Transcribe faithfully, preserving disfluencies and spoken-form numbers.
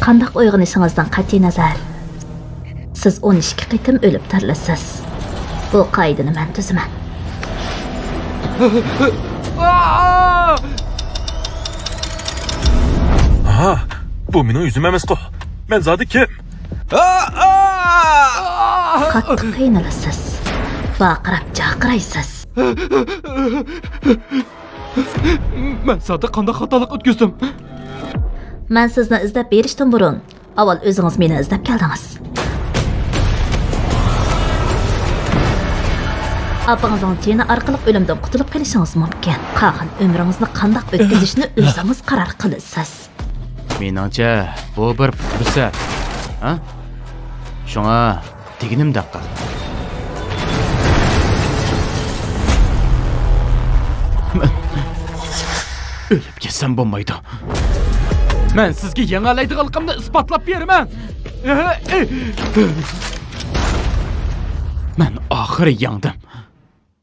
قانداق ئويغىنىشىڭىزدىن قەتئىينەزەر، سىز ئون ئىككى قېتىم ئۆلۈپ تىرىلىسىز. بۇ قائىدىنى مەن تۈزىمەن. ھا، بۇ مېنىڭ يۈزۈم ئەمەسقۇ. مەن زادى كىم؟ قاتتىق قىينىلىسىز. ۋارقىراپ جارقىرايسىز. مەن زادى قانداق خاتالىق ئۆتكۈزدۈم؟ مەن سىزنى ئىزدەپ بېرىشتىن بۇرۇن، ئاۋۋال ئۆزىڭىز مېنى ئىزدەپ كەلدىڭىز. ئاپىڭىزنىڭ جېنى ئارقىلىق ئۆلۈمدىن قۇتۇلۇپ قېلىشىڭىز مۇمكىن. قالغان ئۆمرىڭىزنى قانداق ئۆتكۈزۈشنى ئۆزىڭىز قارار قىلىسىز. مېنىڭچە، بۇ بىر پۇرسەت. ھە؟ شۇڭا دېگىنىمدەك قىل. مەن ئۆلۈپ كەتسەم بولمايدۇ. مەن سىزگە يېڭەلەيدىغانلىقىمنى ئىسپاتلاپ بېرىمەن. مەن ئاخىرى يەڭدىم.